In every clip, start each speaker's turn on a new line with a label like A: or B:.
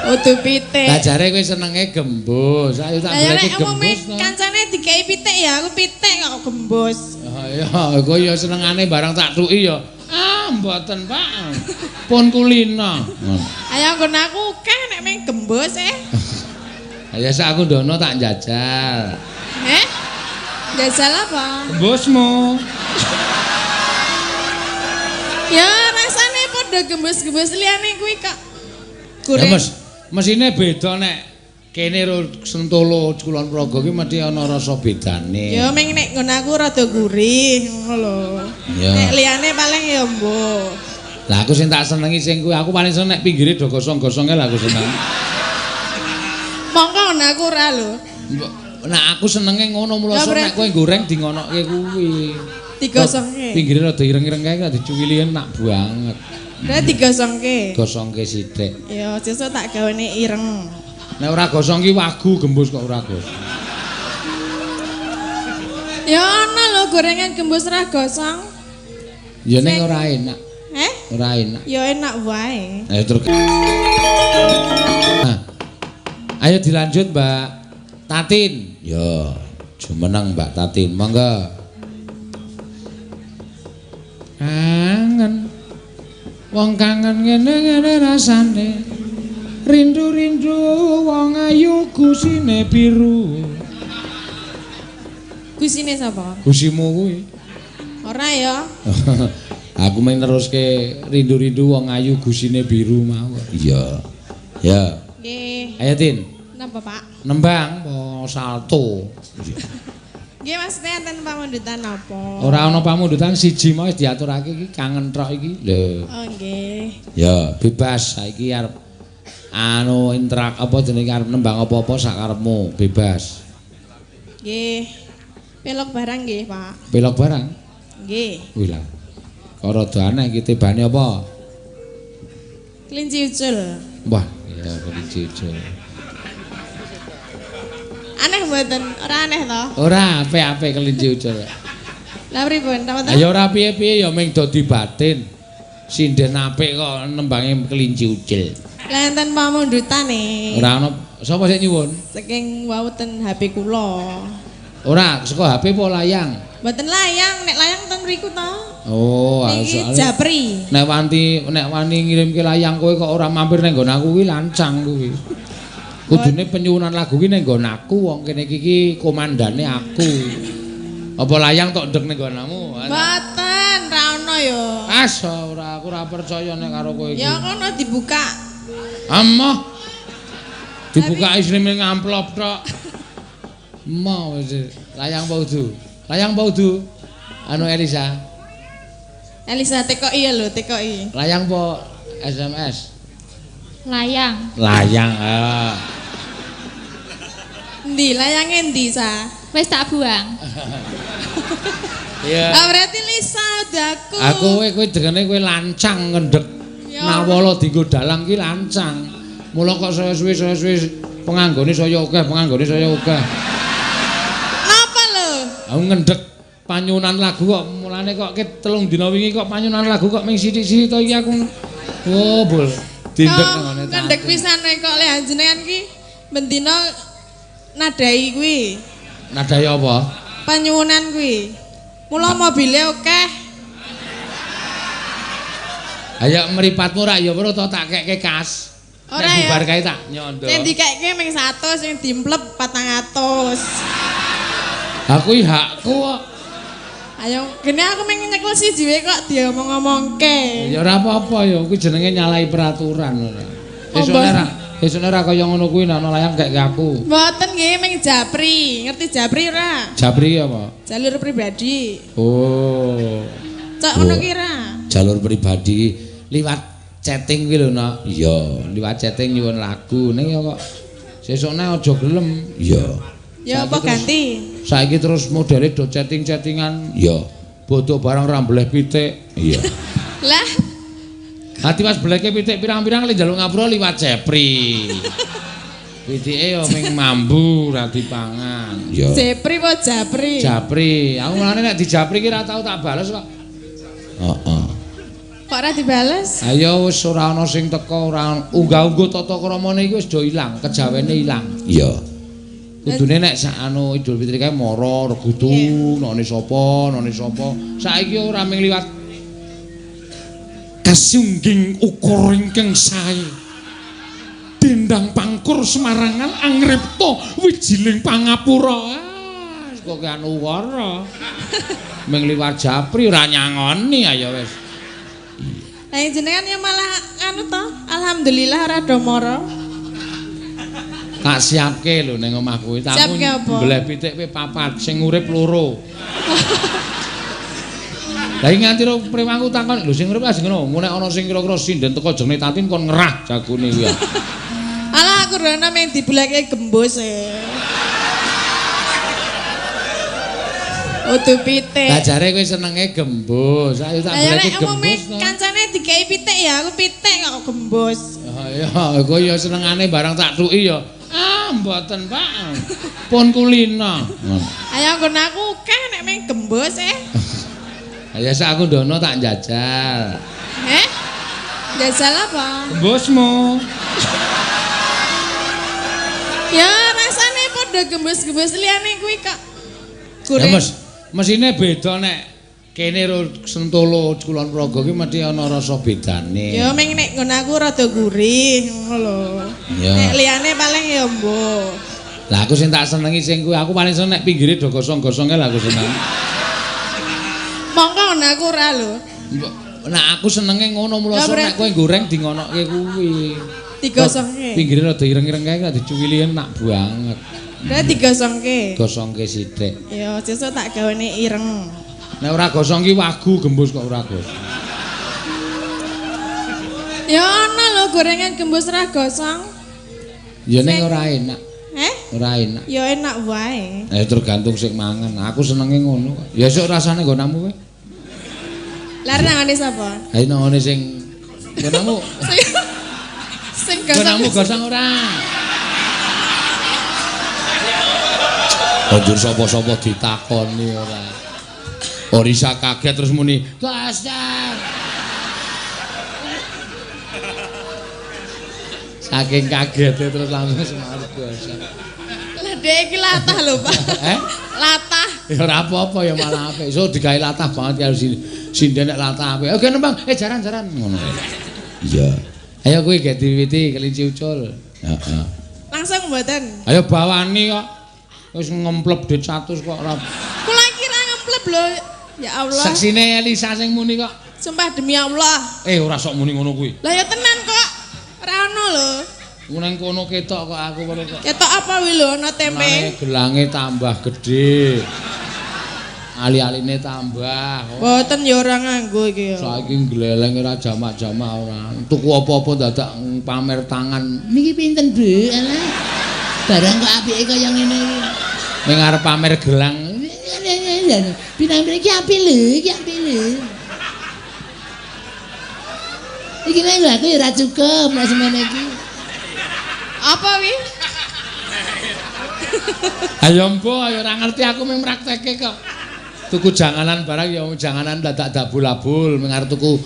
A: Udu pitik.
B: Lah jare kowe senenge gembus. Ayo tak
A: Lah ya
B: goleki
A: nek umume
B: gembus. To.
A: kancane dikei pitik ya aku pitik kok gembus.
B: Oh iya, kowe ya senengane barang tak tuki ya. Ah, mboten, Pak. Pun kulina.
A: Ayo nggon aku akeh nek meng gembus eh.
B: Ayo sak aku ndono tak njajal.
A: Heh? Jajal apa?
B: Gembusmu.
A: Ya rasane padha gembus-gembus liyane kuwi kok.
B: Ya
A: Goreng.
B: Mas, mesine beda nek kene ro Sentolo Kulon Progo ki mesti ana rasa bedane.
A: Ya meng nek nggon aku rada gurih ngono lho.
B: Ya.
A: Nek liyane paling ya mbuh.
B: Lah aku sing tak senengi sing kuwi aku paling seneng nek pinggire do gosong-gosonge lah aku seneng.
A: Mongko nggon aku ora lho.
B: Nah aku senenge ngono mula
A: Lah,
B: nek kowe goreng di ngonoke kuwi.
A: Digosongke.
B: Pinggire rada ireng-ireng kae nek dicuwili enak banget.
A: Lah digosongke.
B: Gosongke sithik.
A: Ya sesuk tak gawene ireng.
B: Nek ora gosong ki wagu gembus kok ora gosong.
A: Ya ana lho gorengan gembus ra gosong.
B: Ya ning ora enak,
A: Heh?
B: ora enak.
A: Ya enak wae.
B: Ayo terus. Nah, ayo dilanjut Mbak Tatin. Ya, jumeneng Mbak Tatin, monggo. Kangen. Wong kangen ngene-ngene rasane. Rindu-rindu wong ayu gusine biru.
A: Gusine sapa?
B: Gusimu kuwi.
A: Ora ya.
B: Aku main neruske rindu-rindu wong ayu gusine biru mau. Iya. Ya.
A: Nggih.
B: Ayo Tin.
A: Napa, Pak?
B: Nembang apa salto?
A: Nggih, maksudnya enten pamundutan napa?
B: Ora ana pamundutan siji mau wis diaturake iki kangen tok iki. Lho.
A: Oh, nggih.
B: Ya, bebas saiki arep anu interak apa jenenge arep nembang apa-apa sak karepmu, bebas.
A: Nggih. Pelok barang nggih, Pak.
B: Pelok barang.
A: Nggih.
B: Wih lah. Kok rada aneh iki tibane apa?
A: Kelinci ucul.
B: Wah, ya kelinci ucul.
A: Aneh mboten? Ora aneh to?
B: Ora apik-apik kelinci ucul.
A: Lah pripun? Ta
B: Lah ya ora piye-piye ya ming dadi batin. Sinden apik kok nembange kelinci ucul.
A: Lah enten pamundutane.
B: Ora ana sapa sing nyuwun?
A: Saking wau ten HP kula.
B: Ora, saka HP apa layang?
A: Mboten layang, nek layang ten mriku to.
B: Oh,
A: Niki
B: soalnya
A: japri.
B: Nek wani ngirimke layang kowe kok ora mampir ning nggon aku kuwi lancang kuwi. Kudune penyuwunan lagu ki ning nggon aku wong kene iki ki komandane aku. Apa layang tok ndek ning nggonamu?
A: Mboten, ra ono ya.
B: As ora aku ora percaya nek karo kowe iki.
A: Ya kono dibuka.
B: Amoh. Dibuka isine ming amplop tok. Mau wis layang apa udu? Layang apa udu? Anu Elisa.
A: Elisa TKI ya lho, TKI.
B: Layang apa SMS?
C: Layang.
B: Layang. Ah.
A: Endi layange endi, Sa?
C: Wis tak buang.
B: Iya.
A: Ah berarti Lisa udah aku.
B: Aku kowe kowe dengene kowe lancang ngendhek.
A: Ya.
B: Nawala dienggo dalang ki lancang. Mula kok saya suwe penganggone saya akeh, penganggone saya akeh.
A: Napa lho?
B: Aku ngendhek panyunan lagu kok mulane kok ket 3 dina wingi kok panyunan lagu kok ming sithik-sithik to iki aku. Oh, bol. Dindek
A: Kok
B: ngene.
A: Ngendhek pisan kowe kok lek jenengan ki bendina nadai kuwi.
B: Nadai apa?
A: Panyuwunan kuwi. Mula mobile akeh.
B: Ayo mripatmu rak ya weruh to tak kekke kas.
A: Ora
B: Nek
A: ya.
B: bubar kae tak nyondo.
A: Sing dikekke ming 100, sing dimplep 400.
B: Aku iki hakku kok.
A: Ayo, gene aku ming nyekel siji wae kok diomong-omongke.
B: Ya ora apa-apa ya, kuwi jenenge nyalahi peraturan ora.
A: Mbah.
B: Sesuk ora kaya ngono kuwi nek ana layang kekke aku.
A: Mboten nggih ming japri. Ngerti japri ora?
B: Japri apa?
A: Jalur pribadi.
B: Oh.
A: Cok ngono ki ora?
B: Jalur pribadi liwat chatting kuwi lho, Nak. Iya, liwat chatting nyuwun lagu. Ning ya kok sesukne aja gelem. Iya.
A: Ya apa ganti?
B: Saiki terus modele do chatting-chattingan. Iya. Bodho barang ra mbleh pitik. Iya.
A: Lah,
B: Hati pas bleke pitik pirang-pirang le njaluk ngapura liwat Jepri. Pitike ya ming mambu ra dipangan. Iya.
A: Jepri apa Japri?
B: Japri. Aku mulane nek dijapri ki ra tau tak bales kok. Heeh.
A: Kok ora dibales?
B: Ayo wis ora ana sing teka, ora unggah-ungguh tata kramane iki wis do ilang, kejawene ilang. Iya. Kudune nek sak anu Idul Fitri kae mara regutu, none sapa, none sapa. Saiki ora mung liwat kasungging ukur ingkang sae. Dendang pangkur Semarangan angripta wijiling pangapura. Ah, kok anu wara. Mung liwat japri ora nyangoni ayo wis.
A: Lah jenengan ya malah anu to, alhamdulillah ora do mara.
B: Tak siapke lho ning omah kuwi. Tamu mbeleh pitik kowe papat, sing urip loro. Lah iki nganti prewangku takon, lho sing urip lajeng ngono, nek ana sing kira-kira sinden teko jenenge Tatin kon ngerah jagone kuwi.
A: Alah aku rono mung dibulake gembus e. Udu pitik.
B: Lah jare kowe senenge gembus. Ayo tak bulake gembus.
A: Kancane dikei pitik ya, aku pitik kok gembus.
B: Ya kowe ya senengane barang tak tuki ya. Ah, mboten, Pak. Pun kulina.
A: Ayo nggon aku akeh nek mung gembus e.
B: Ayo sak aku ndono tak njajal.
A: Heh? Njajal apa?
B: Gembusmu.
A: Ya rasane padha gembus-gembus liyane kuwi kok.
B: Ya Mas, mesine beda nek kene ro Sentolo Kulon Progo ki mesti ana rasa bedane.
A: Ya ming nek nggon aku rada gurih ngono lho. Nek liyane paling ya mbuh.
B: Lah aku sing tak senengi sing kuwi, aku paling seneng nek pinggire do gosong-gosonge lah aku seneng.
A: Mongko nggon aku ora lho.
B: Nek aku senenge ngono mula nek kowe goreng di ngonoke kuwi.
A: Digosongke.
B: Pinggire rada ireng-ireng kae nek dicuwili enak banget.
A: Lah digosongke.
B: Gosongke sithik.
A: Ya sesuk tak gawene ireng.
B: Nek ora gosong ki wagu gembus kok ora gosong.
A: Ya ana lho gorengan gembus ora gosong.
B: Ya ning ora enak.
A: Heh?
B: Ora enak.
A: Ya enak wae.
B: Eh tergantung sing mangan. Aku senenge ngono kok. Ya esuk rasane nggonamu kowe.
A: Lah nangone sapa?
B: Ha nangone sing nggonamu.
A: Sing gosong.
B: Nggonamu gosong ora? Banjur sapa-sapa ditakoni ora. Orisa kaget terus muni, "Gosong." Saking kagetnya terus langsung semar gosong.
A: Lah dhek iki latah lho, Pak.
B: Eh?
A: Latah.
B: Ya ora apa-apa ya malah apik. So digawe latah banget karo sinden nek latah apik. Oke nembang, jaran-jaran ngono. Iya. Ayo kuwi gek diwiti kelinci ucul. Heeh.
A: Langsung mboten.
B: Ayo bawani kok. Wis ngemplep dit 100 kok ora.
A: Kula kira ngemplep lho. Ya Allah.
B: Saksine Elisa sing muni kok.
A: Sumpah demi Allah.
B: Eh ora sok muni ngono kuwi.
A: Lah ya tenan kok. Ora ono lho.
B: Nang kono ketok kok aku ngono kok.
A: Ketok apa wi lho ana tempe.
B: Gelange tambah gedhe. Ali-aline tambah.
A: Mboten ya ora nganggo iki ya.
B: Saiki gleleng ora jamak-jamak ora. Tuku apa-apa dadak pamer tangan. Niki pinten, Bu? Alah. Barang kok apike kaya ngene iki. Ning arep pamer gelang. Pinang iki apik lho, iki apik lho. Iki nek aku ya ora cukup nek semene iki.
A: Apa wi?
B: Ayo mbo, ayo ora ngerti aku mung praktekke kok. Tuku janganan barang ya janganan dadak dabul-abul mung arep tuku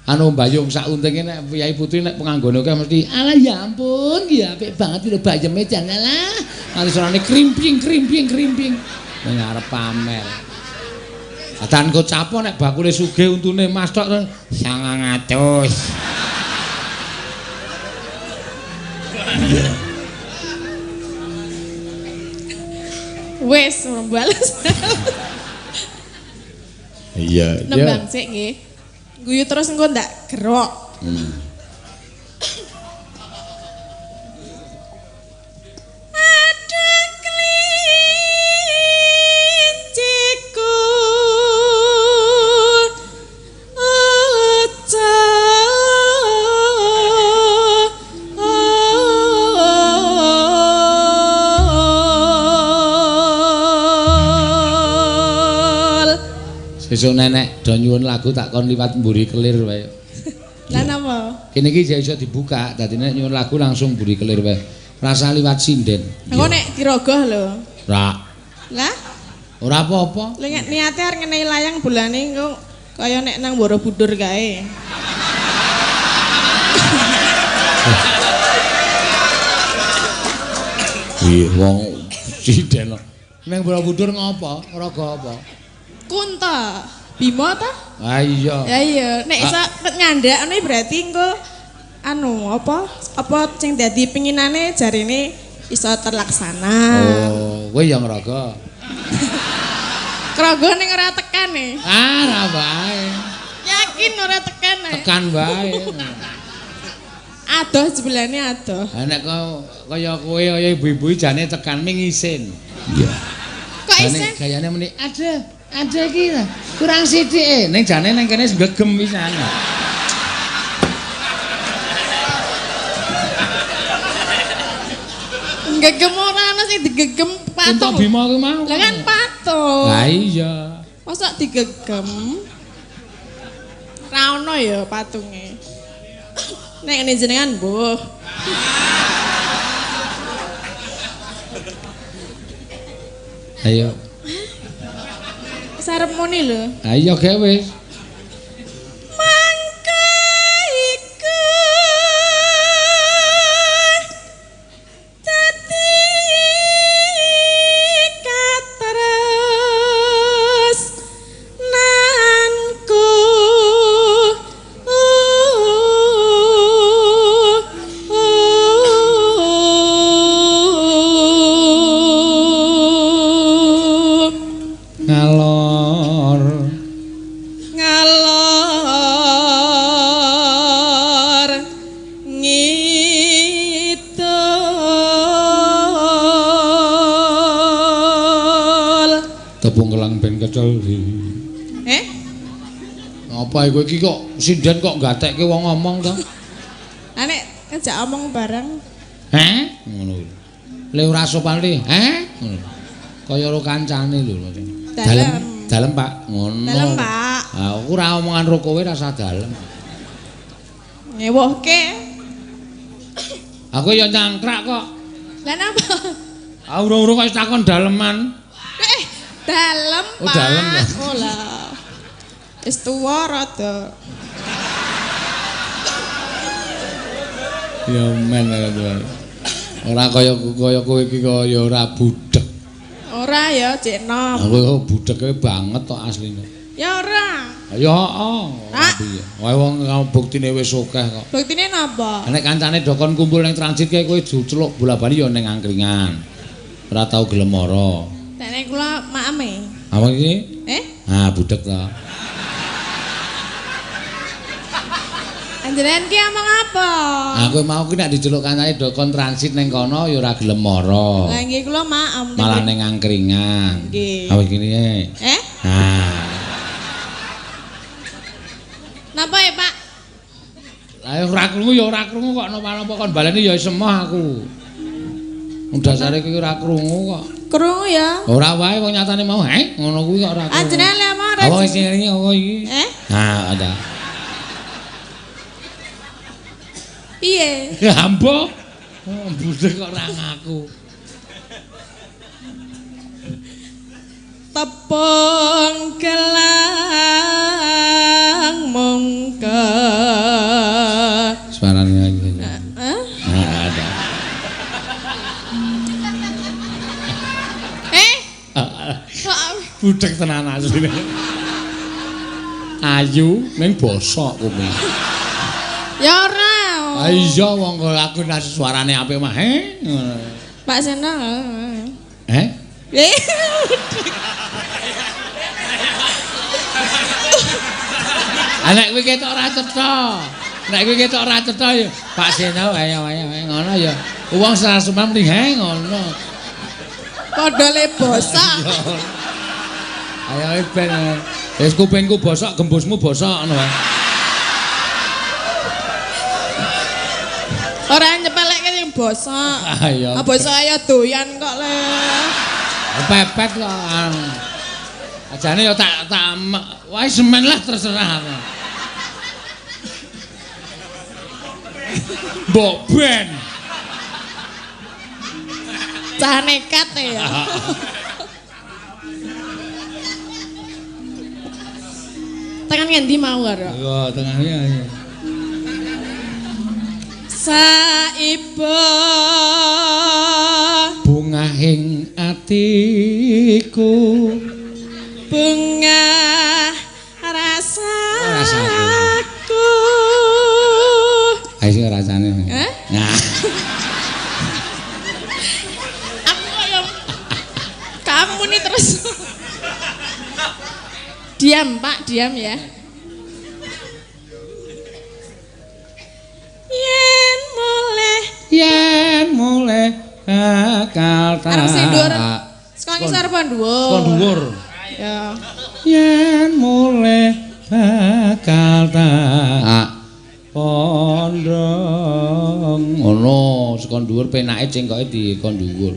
B: anu mbayung sak untinge nek Kyai Putri nek penganggone akeh mesti alah ya ampun ki apik banget lho bayeme jan alah. Nganti suarane krimping krimping krimping. Ning arep pamer. Atan kok capo nek bakule sugih untune mas tok 900.
A: Wes bales.
B: Iya,
A: nembang sik nggih. Guyu terus engko ndak gerok. Ada kelinciku
B: Sesuk nenek do nyuwun lagu tak kon liwat mburi kelir wae.
A: Lah napa?
B: Kene iki iso dibuka, dadi nek nyuwun lagu langsung mburi kelir wae. Rasa liwat sinden.
A: Engko nek dirogoh lho.
B: Ora.
A: Lah?
B: Ora apa-apa.
A: Lha nek niate arep ngenehi layang bulane engko Kaya nek nang Borobudur kae.
B: Iya, wong sinden. Nang Borobudur ngopo? Raga apa?
A: Kunta. Bima ta?
B: Ah iya.
A: Ya iya, nek iso nyandak ngono berarti engko anu apa? Apa sing dadi pinginane jarine iso terlaksana.
B: Oh, kowe ya ngraga.
A: Kraga ning ora tekan e.
B: Ah, ora wae.
A: Yakin ora tekan e.
B: Tekan wae.
A: Adoh jebulane adoh.
B: Ha nek kaya kowe kaya ibu-ibu jane tekan ming isin. Iya.
A: Kok isin?
B: Gayane muni, "Aduh, aduh iki kurang sithik." Ning jane ning kene gegem pisan.
A: Gegem ora ana sing digegem patung.
B: Kunto Bima kuwi mau.
A: Lah kan patung.
B: Lah iya.
A: Mosok digegem? Ra ono ya patunge. Nek ngene jenengan mbuh.
B: Ayo.
A: Sarep muni lho.
B: Ayo ge wis.
A: Mangka iku dadi katres nanku
B: Ngalor
A: ngalor ngidul.
B: Tepung kelang ben kecel.
A: Eh?
B: Apa iku iki kok sinden kok gatekke wong ngomong to?
A: Lah nek ngejak omong bareng.
B: Heh? Ngono kuwi. Le ora sopan li, heh? Ngono. Kaya ro kancane lho.
A: Dalem.
B: Dalem, Pak. Ngono.
A: Dalem, Pak.
B: Ah, aku ora omongan ro kowe rasa dalem.
A: Ngewuhke.
B: Aku ya nyangkrak kok.
A: Lah napa?
B: Ah urung-urung kok takon daleman.
A: Dalem,
B: Oh,
A: Pak.
B: dalem, ya.
A: Oh lah. Wis tuwa rada.
B: Ya men ora kaya kaya kowe iki kaya ora budhek.
A: Ora ya, cek nom.
B: Aku budheke banget tok asline.
A: Ya ora.
B: Ya heeh. Piye? Wae wong buktine wis akeh kok.
A: Buktine napa?
B: Nek kancane dokon kumpul ning transit kae kowe juceluk bola-bali ya ning angkringan. Ora tau gelem mara.
A: Nek kula maeme.
B: Apa iki?
A: Eh?
B: Ah, budhek to.
A: Anjenengan ki omong apa?
B: Aku mau ki nek diceluk kancane dokon transit ning kono ya ora gelem mara.
A: Lah nggih kula maem.
B: Malah ning angkringan.
A: Nggih.
B: Apa iki?
A: Eh?
B: Ah.
A: Napa ya, Pak?
B: Lah ora krungu ya ora krungu kok napa-napa kon baleni ya semoh aku. Wong dasare kuwi ora krungu kok.
A: Krungu ya.
B: Ora wae wong nyatane mau, heh, ngono kuwi kok ora krungu.
A: Anjenengan lek omong ora.
B: Apa sing ngene apa iki?
A: Eh?
B: Ha, ada.
A: Piye?
B: Ya ambo. Oh, budhek kok ora ngaku.
A: Tepung gelang mongko.
B: Suarane lagi.
A: Hah?
B: Nah, ada.
A: Eh? Kok
B: Budhek tenan asline. Ayu ning bosok kuwi.
A: Ya ora.
B: Ah iya wong kok aku nek suarane apik mah, he. Ngono.
A: Pak Seno.
B: Eh?
A: Eh.
B: Ah nek kowe ketok ora cetha. Nek kowe ketok ora cetha ya Pak Seno ayo ayo ngono ya. Wong serasuman muni he ngono.
A: Padha le bosok.
B: Ayo ben. Wis kupingku bosok, gembusmu bosok ngono wae.
A: Ora nyepelekke sing bosok.
B: Ayo.
A: Ah bosok ayo doyan kok le.
B: Pepet kok. Ajane ya tak wae semen lah terserah aku. Mbok ben.
A: Cah nekat ya. Tekan Tengah ngendi mau karo?
B: Iya, tengahnya.
A: Saiba
B: bungahing atiku,
A: bunga rasaku.
B: Ayo sing rasane.
A: Eh?
B: Nah.
A: Aku kaya kamu nih terus. Diam, Pak, diam ya. Yen mulih,
B: yen mulih bakal tak.
A: Arep sing dhuwur. Saka ngisor apa dhuwur?
B: Saka dhuwur.
A: Ya.
B: Yen mulih bakal tak pondong. Ngono, saka dhuwur penake cengkoke di kon dhuwur.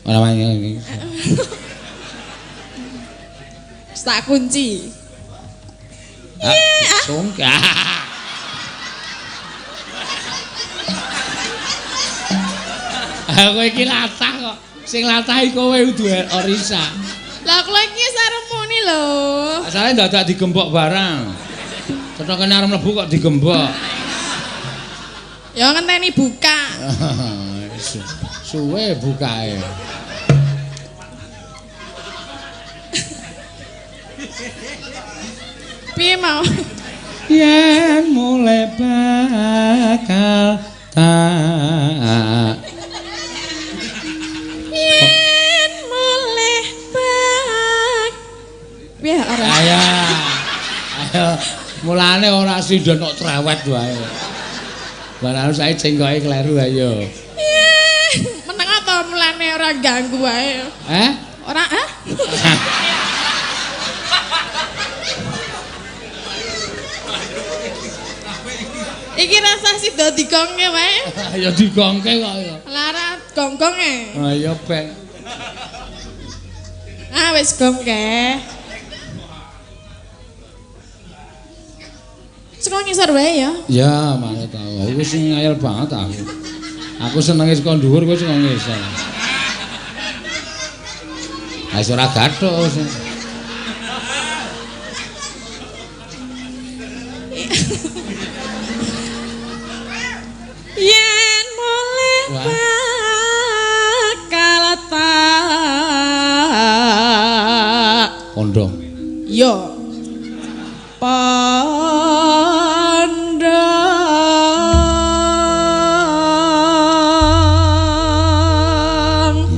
B: Ora wani.
A: Tak kunci.
B: Iya. Sungkah. Aku iki latah kok. Sing latah iku kowe udu Orisa.
A: Lah kula iki wis arep muni lho.
B: Asale dadak digembok barang. Cethok kene arep mlebu kok digembok.
A: Ya ngenteni buka.
B: Suwe bukae.
A: Piye mau?
B: Yen mulih bakal tak.
A: Yen mulih bak. Piye ora?
B: Ayo. Ayo, mulane ora sida nok trewet wae. Barang sae cengkoke kleru ayo.
A: Yen meneng apa mulane ora ganggu wae.
B: Eh?
A: Ora, ah? Iki rasa sida digongke wae.
B: Ya digongke kok ya.
A: Lara gonggonge.
B: Ha ya ben.
A: Ah wis gongke. Saka ngisor wae ya.
B: Ya, manut aku. Aku sing ngayal banget aku. Aku senenge saka dhuwur kowe saka ngisor. Ha wis ora gathuk.
A: Yen mulih bakal tak
B: pondong.
A: Yo. Pondong.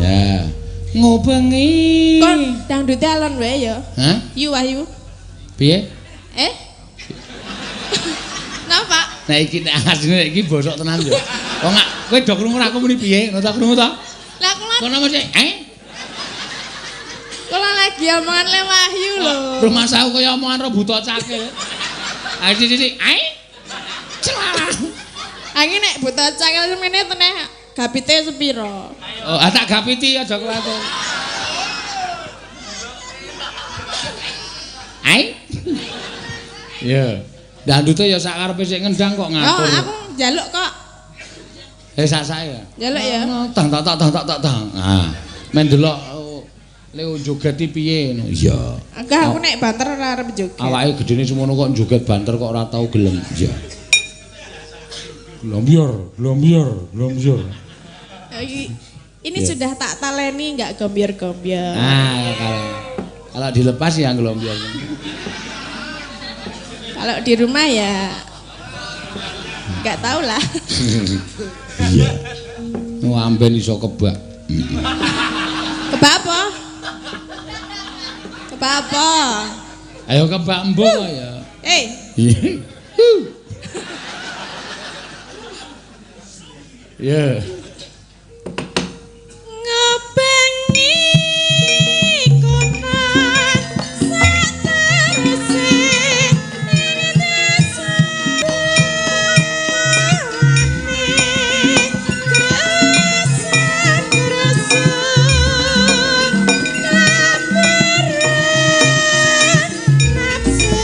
B: Ya. Ngubengi.
A: Kon dangdute alon wae ya.
B: Hah?
A: Yu Wahyu.
B: Piye?
A: Eh? Napa?
B: Nek iki nek asline iki bosok tenan yo. Wong kowe do krungu aku muni piye? Ngono ta krungu ta?
A: Lah kula
B: kono mesti eh?
A: Kula lagi omongan le Wahyu lho.
B: Rumah saku kaya omongan ro buta cakil. Ayo sithik ae. Celah.
A: Angin nek buta cakil semene teneh gapite sepiro?
B: Oh, ah tak gapiti aja kuwatir. Ae. Iya. Dandute ya sak karepe sik ngendang kok ngatur.
A: Oh, aku njaluk kok.
B: Eh sak-sake ya.
A: Njaluk ya.
B: Tang tak tak tang tak tak tang. Ah, men delok Leo joget iki piye ngono. Iya.
A: Enggak, aku nek banter ora arep joget.
B: Awake gedene semono kok joget banter kok ora tau gelem. Iya. Glombior, glombior, glombior.
A: Ini ya. Sudah tak taleni enggak gombior-gombior.
B: Ah, kalau dilepas ya glombior.
A: Kalau di rumah ya nggak tahu lah.
B: Iya. Amben iso kebak.
A: Kebak apa? Kebak apa?
B: Ayo kebak embung ya.
A: Eh.
B: Iya. Iya.
A: Ngebengi konan sateruse ing desa nafsu.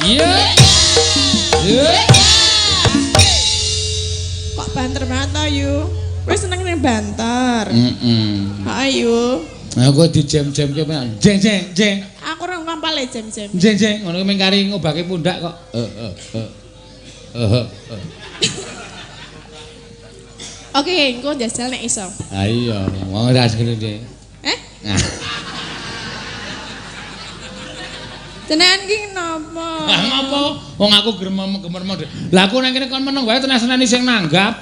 B: Iya. Iya.
A: Kok banter banget to, Yu? Kowe seneng ning banter.
B: Heeh.
A: Ayo.
B: Aku dijam-jamke jeng jeng jeng.
A: Aku ora ngampale jam-jam.
B: Jeng jeng ngono mung kari ngobake pundak kok. Heeh heeh. Heeh.
A: Oke, engko njajal nek iso.
B: Ha iya, wong ora segene.
A: Eh? Jenengan ki napa?
B: Lah ngopo? Wong aku gemerem-gemerem. Lah aku nang kene kon meneng wae tenan-tenani sing nanggap.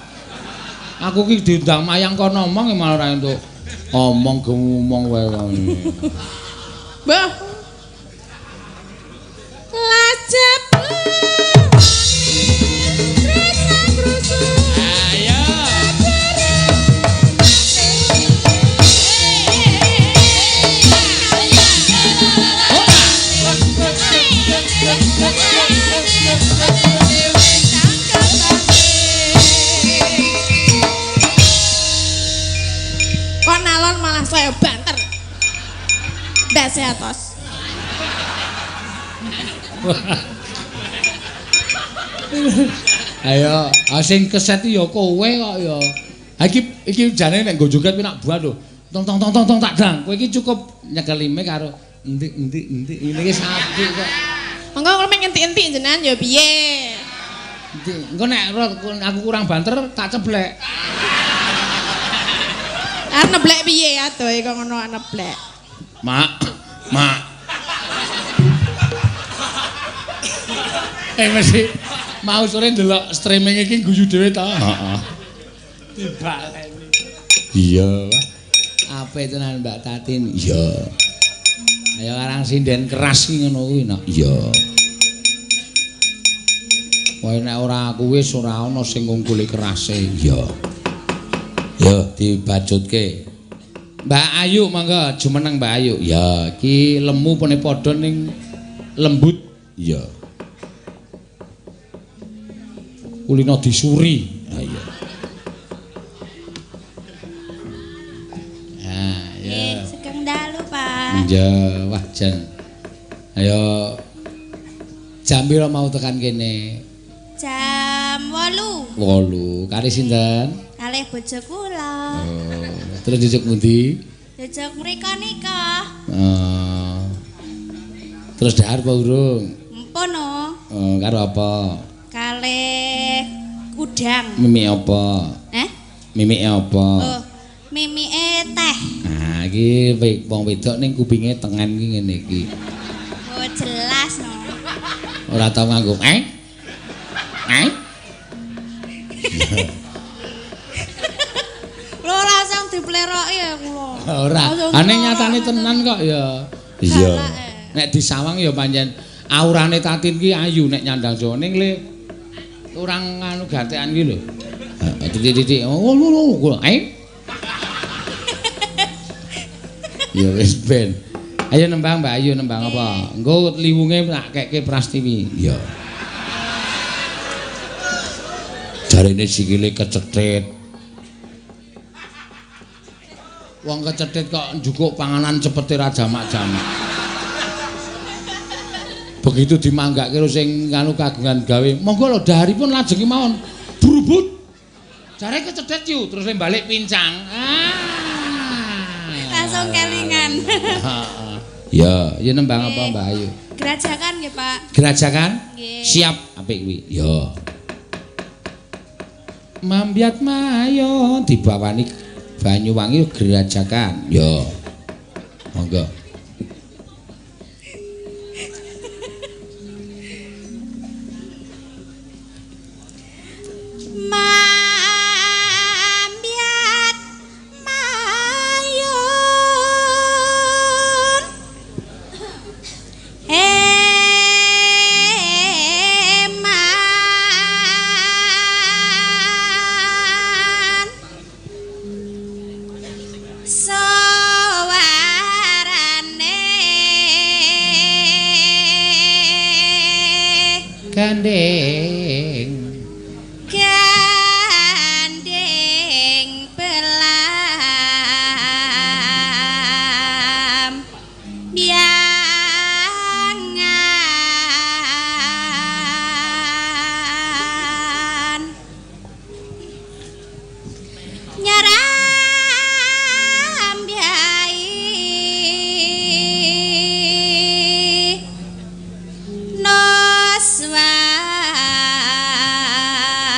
B: Aku ki diundang mayang kon ngomong malah ora entuk. Omong gemumong wae kon.
A: Mbah. Lajep.
B: Ayo.
A: Kok nalon malah saya banter. Ndase atos.
B: Ayo, sing keset ya kowe kok ya. Ha iki iki jane nek nggo joget nak buah lho. Tong tong tong tong tong tak dang. Kowe iki cukup nyekelime karo entik entik entik ngene iki apik kok.
A: Monggo kula meng entik-entik jenengan ya piye?
B: Entik. Engko nek aku kurang banter tak ceblek.
A: Arep neblek piye adohe kok ngono neblek.
B: Mak, mak. Mesti mau sore ndelok streaming iki guyu dhewe ta? Heeh. Dibaleni. Iya. Apik tenan Mbak Tatin. Iya. Ayo arang sinden keras ki ngono kuwi nak. Iya. Kowe nek ora aku wis ora ana sing ngungkuli kerase. Iya. Yo dibacutke. Mbak Ayu monggo jumeneng Mbak Ayu. Ya, iki lemu pene padha ning lembut. Iya. Kulino disuri. Ha iya. Ah, ya.
D: Sugeng dalu, Pak.
B: Iya, wah jan. Ayo. Jam pira mau tekan kene?
D: Jam 8.
B: 8. Kali sinten?
D: Kalih bojo kula.
B: Oh, terus jejeg pundi?
D: Jejeg mriko nika.
B: Oh. Terus dahar apa urung?
D: Empun no.
B: Oh, karo apa?
D: Kalih udang.
B: Mimik apa?
D: Eh?
B: Mimike apa?
D: Oh, mimike teh.
B: Nah, iki wong wedok ning kupinge tengen iki ngene iki.
D: Oh, jelas no.
B: Ora tau nganggo eh? Eh?
D: Lho langsung dipleroki ya kula.
B: Ora. Ane nyatane tenan kok ya. Iya. Nek disawang ya pancen aurane Tatin ki ayu nek nyandang Jawa ning le orang anu gatekan ki lho. Heeh, titik-titik. Oh, lho, eh. Ya wis ben. Ayo nembang Mbak Ayu nembang apa? Engko liwunge tak kekke Prastiwi. Iya. Jarene sikile kecethit. Wong kecethit kok njukuk panganan cepete ra jamak-jamak. Begitu dimanggake karo sing anu kagungan gawe, monggo lho daharipun lajeng mawon. Brubut. Jare kecethit yu terus balik pincang. Ah.
D: Langsung kelingan.
B: Heeh. Ya, ya nembang apa Mbak Ayu?
D: Gerajakan nggih, Pak.
B: Gerajakan?
D: Nggih.
B: Siap, apik kuwi. Ya. Mambyat mayo dibawani Banyuwangi Gerajakan. Ya. Monggo.
D: Mambyat mayun eman suwarane Nyarambyai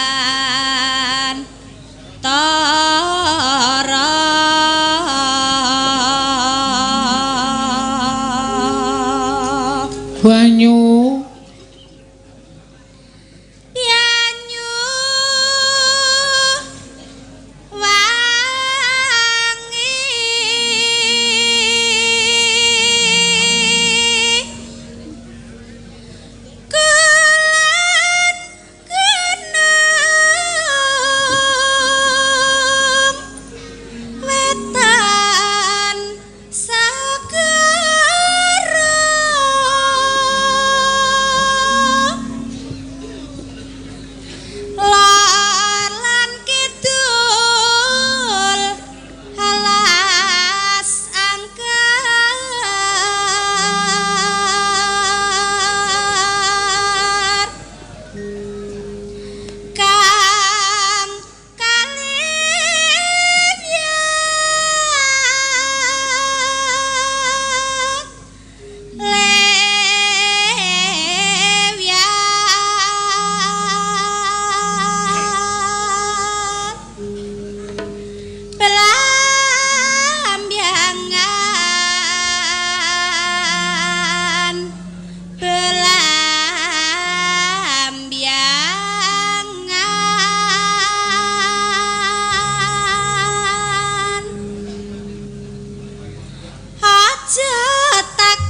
D: Noswan Tara.
B: Banyu
D: Banyu wangi kulon gunung wetan segara lor lan kidul alas angker kang kalibyan lewyan belambangan belambangan aja tak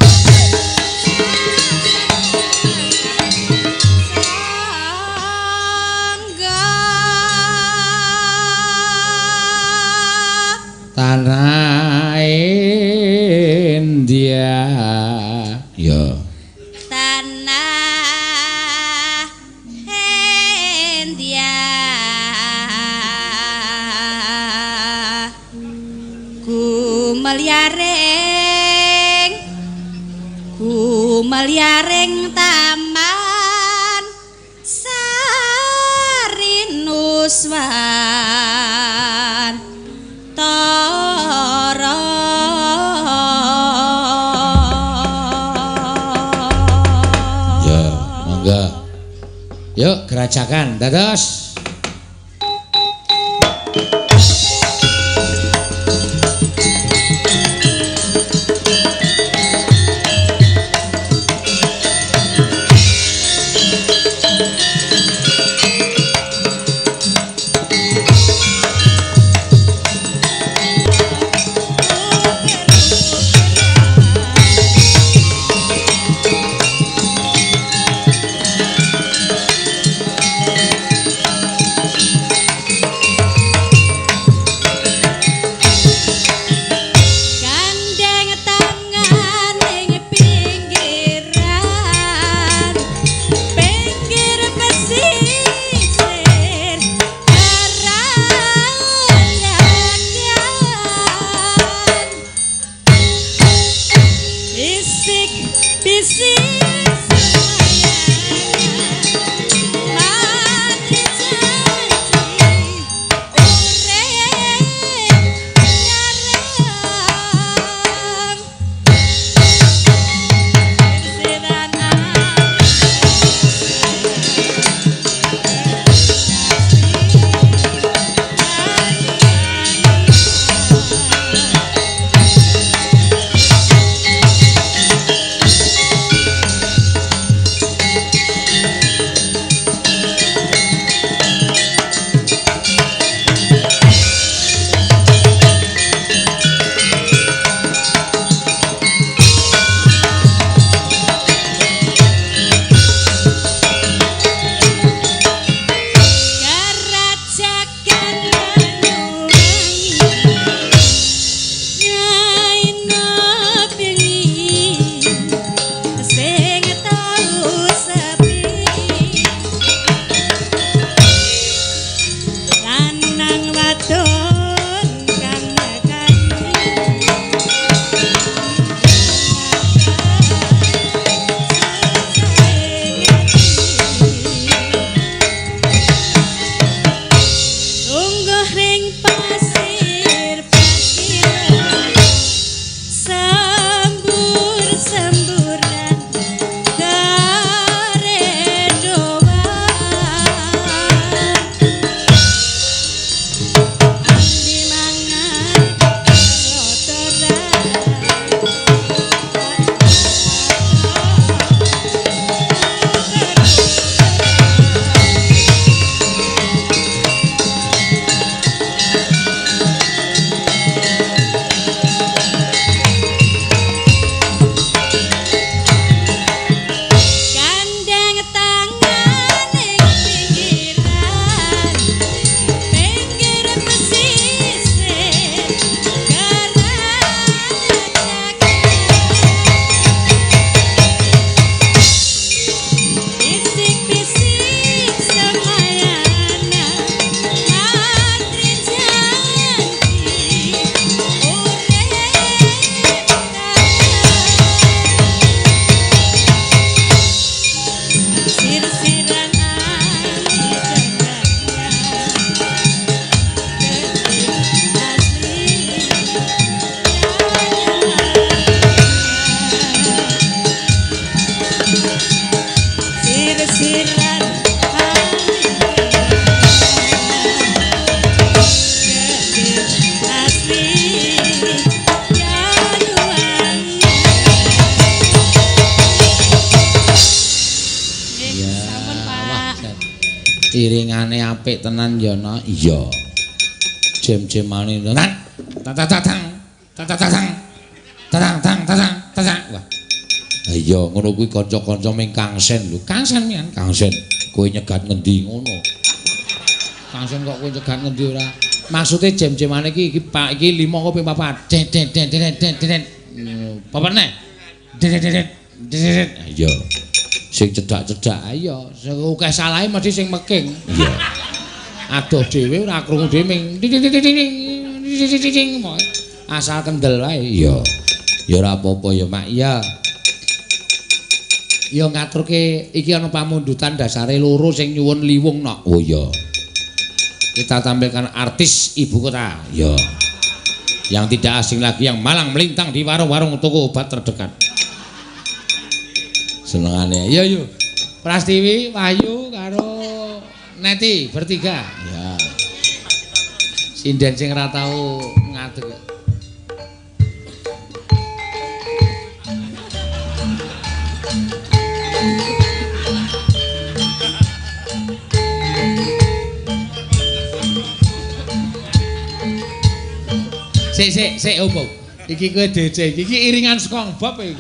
D: sangga
B: tanah India. Ya.
D: Tanah India gumelyaring gumelyaring taman sarinuswan Tara.
B: Ya, monggo. Yuk gerajakan dados.
D: Pasir pasiran sembur-semburan garedowan andi mangan Gandeng tangan ing pinggiran, pinggir pesisir Karangjagat. Bisik-bisik semayana matri janji urip Sir-siran ali jaganya Ketik asli Sir-siran ali jaganya Ketik asli jaluannya.
B: Iya.
D: Sampun,
B: Wah,
D: Pak.
B: jan. Iringane apik tenan ya, Nak. Iya. Jem-jemane tenan. Tang tang tang. Tang tang tang. Tang tang tang tang. Wah. Ha iya, ngono kuwi kanca-kanca ming kangsen lho. Kangsen mian, kangsen. Kowe nyegat ngendi ngono. Kangsen kok kowe nyegat ngendi ora? Maksude jem-jemane iki iki Pak iki 5 kok ping 4. Det det det det det det. Papat neh. Det det det det det. Iya. Sing cedhak-cedhak ayo, sing akeh salahe mesti sing meking. Iya. Adoh dhewe ora krungu dhewe ming asal kendel wae. Iya. Ya ora apa-apa ya, Mak. Iya. Ya ngaturke iki ana pamundutan dasare loro sing nyuwun liwung nok. Oh iya. Kita tampilkan artis ibu kota. Iya. Yang tidak asing lagi yang malang melintang di warung-warung toko obat terdekat. Senengane. Iya yo. Prastiwi, Wahyu karo Neti bertiga. Ya. Sinden sing ora tau ngadeg. Sik sik sik opo? Iki kowe DC iki, iki iringan SpongeBob iki.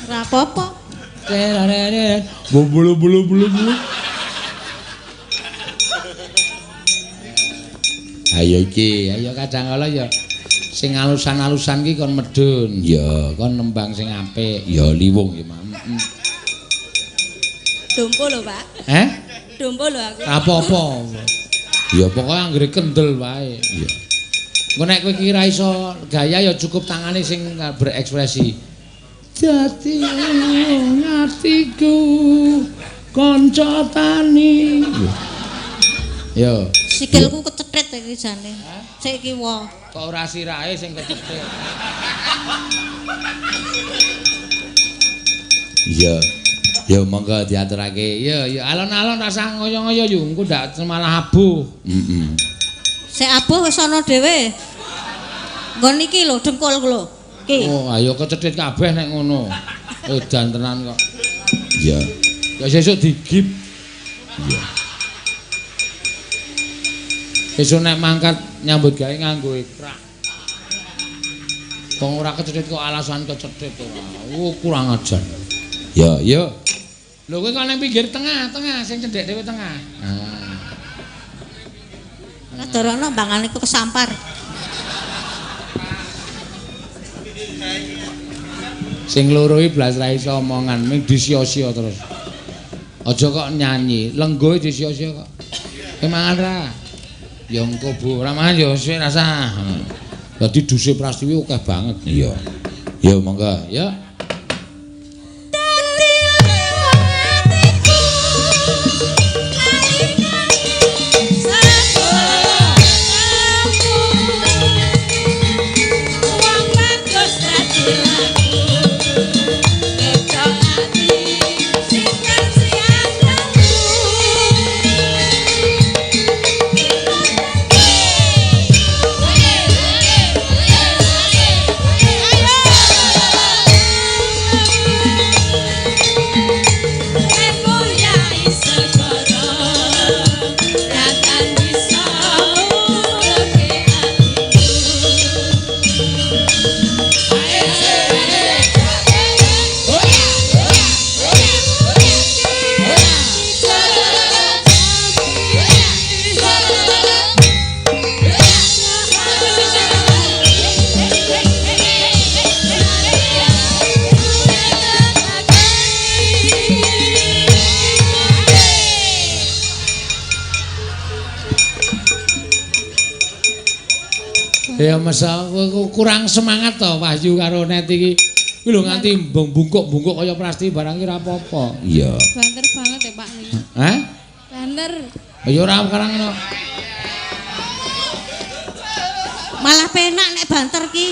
D: Ora apa-apa.
B: Bulu bulu bulu bulu. Ayo iki, ayo kadang kala ya sing alusan-alusan ki kon medun. Ya, kon nembang sing apik. Ya liwung ya, Mam.
D: Dompo lho, Pak.
B: Eh?
D: Dompo lho aku.
B: Apa-apa. Ya pokoke anggere kendel wae. Iya. Engko nek kowe iki ra iso gaya ya cukup tangane sing berekspresi. Dadi atiku kanca tani. Yo.
D: Sikilku kecethit iki jane. Sik kiwa.
B: Kok ora sirahe sing kecethit. Iya. Ya monggo diaturake. Ya ya alon-alon rasah ngoyo-ngoyo yo engko ndak malah abuh. Heeh.
D: Sik abuh wis ana dhewe. Nggon iki lho dengkul lho. Iki.
B: Oh, ayo kecethit kabeh nek ngono. Edan tenan kok. Iya. Ya sesuk digip. Iya. Besok nek mangkat nyambut gawe nganggo ikrak. Wong ora kecethit kok alasan kecethit ora. Oh, kurang ajar. Ya, ya. Lho kowe kok nang pinggir tengah, tengah sing cendhek dhewe tengah. Ah.
D: Kadorono mbangane ku kesampar.
B: Sing loro iki blas ra iso omongan, ming disio-sio terus. Aja kok nyanyi, lenggoe disio-sio kok. Kowe mangan ra? Ya engko Bu, ora mangan ya wis rasah. Dadi duse Prastiwi akeh banget. Iya. Ya monggo, ya.
D: Dadi atiku
B: Ya masa kurang semangat to Wahyu karo Net iki. Kuwi lho nganti bungkuk-bungkuk kaya Prasti barang iki ora apa-apa. Iya.
C: Banter banget ya Pak niki.
B: Hah?
C: Banter.
B: Ya ora karang ngono.
D: Malah penak nek banter ki.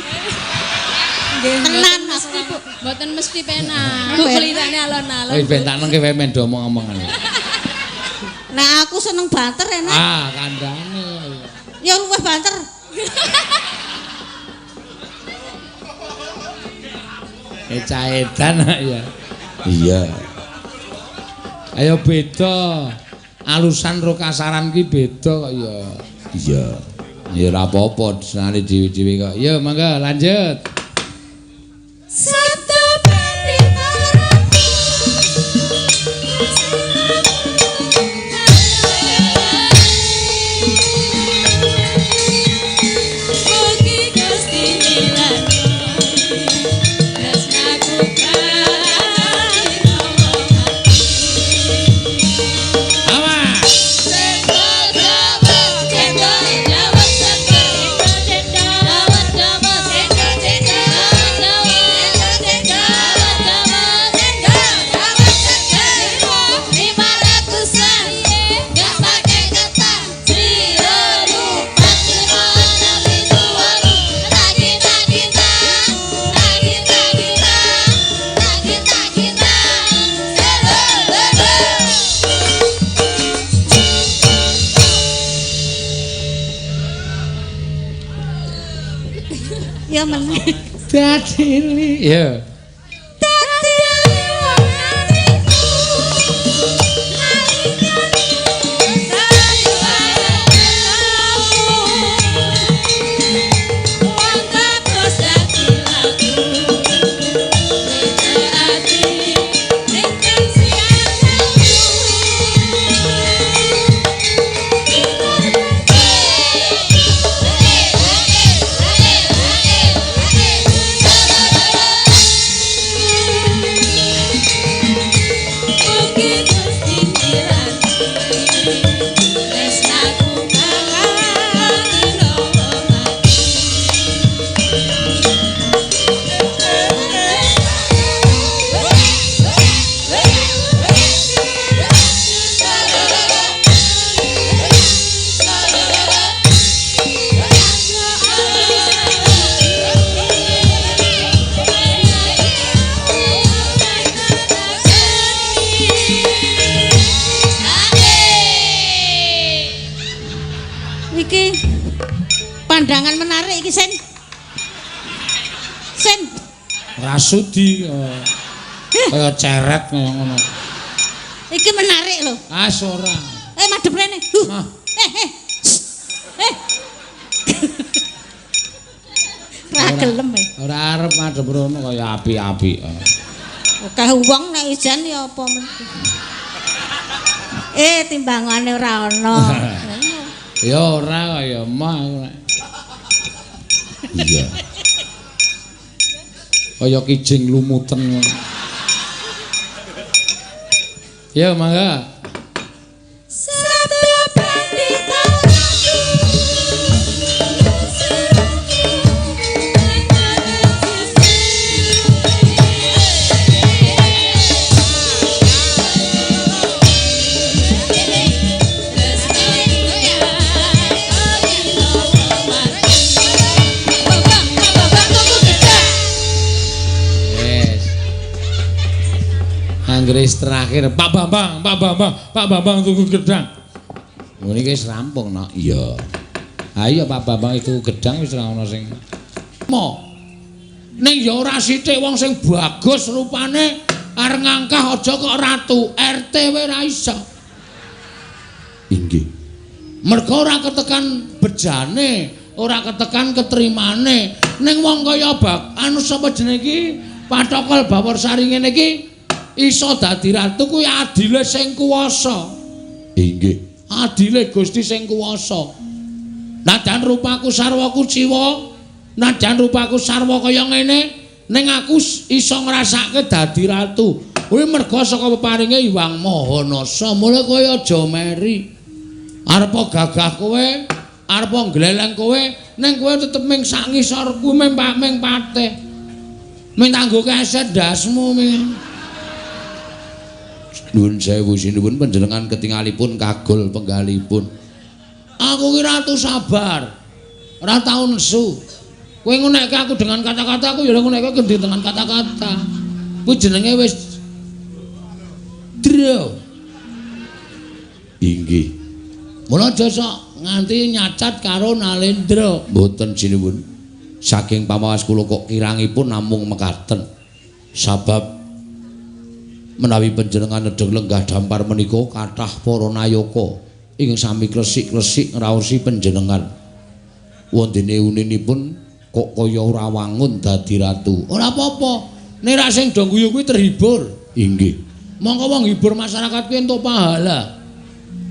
D: Tenan
C: mesti Bu, mboten mesti penak. Kulitane alon-alon.
B: Wis ben tak nengke wae men do omong-omongan.
D: Nah aku seneng banter enak.
B: Ah, kandhane.
D: Ya luwih banter.
B: Eca-edan ya. Iya. Ayo beda. Alusan ro kasaran ki beda kok ya. Iya. Ya ora apa-apa senane dhewe-dhewe kok. Ya mangga lanjut.
A: Satu bandita ratu. Mugi Gusti milani tresnaku kanthi
B: Awas.
D: Ya meneh.
B: Dadili. Ya.
D: Iki pandangan menarik iki Sen. Sen.
B: Rasudi kaya ceret kaya ngono.
D: Iki menarik lho.
B: Ah ora.
D: Madhep rene.
B: Ah.
D: Ra gelem e.
B: Ora arep madhep rono kaya api-api.
D: Akeh wong nek ijen ya apa men. Timbangane ora ana.
B: Ya ora kaya mah aku nek. Iya. Kaya kijing lumuten ngono. Ya mangga. Anggris terakhir Pak Bambang, Pak Bambang, Pak Bambang tunggu gedang. Ngene iki wis rampung no. Iya. Ha iya Pak Bambang itu gedang wis ora ana sing mo. Ning ya ora sithik wong sing bagus rupane arep ngangkah aja kok ratu, RT wae ora iso. Inggih. Mergo ora ketekan bejane, ora ketekan ketrimane. Ning wong kaya bak anu sapa jenenge iki? Pathokol Bawarsari ngene iki iso dadi ratu kuwi adile sing kuwasa. Inggih. Adile Gusti sing kuwasa. Najan rupaku sarwa kuciwa, najan rupaku sarwa kaya ngene, ning aku iso ngrasake dadi ratu. Kuwi merga saka peparinge Hyang Maha Nasa. Mula kowe aja meri. Arepa gagah kowe, arepa gleleng kowe, Ning kowe tetep ming sak ngisor kuwi ming patih. Ming tanggo keset ndasmu ming. Nuwun sewu sinuwun panjenengan ketingalipun kagol penggalipun. Aku ki ratu sabar. Ora tau nesu. Kowe ngunekke aku dengan kata-kata, aku ya ngunekke kendhi dengan kata-kata. Kuwi jenenge wis dro. Inggih. Mula aja sok nganti nyacat karo Nalendra. Mboten sinuwun. Saking pamawas kula kok kirangipun namung mekaten. Sabab menawi panjenengan nedheng lenggah dampar menika kathah para nayaka ingkang sami klesik-klesik ngraosi panjenengan. Wondene uninipun kok kaya ora wangun dadi ratu. Ora apa-apa. Nek ra sing do guyu kuwi terhibur. Inggih. Mongko wong hibur masyarakat kuwi entuk pahala.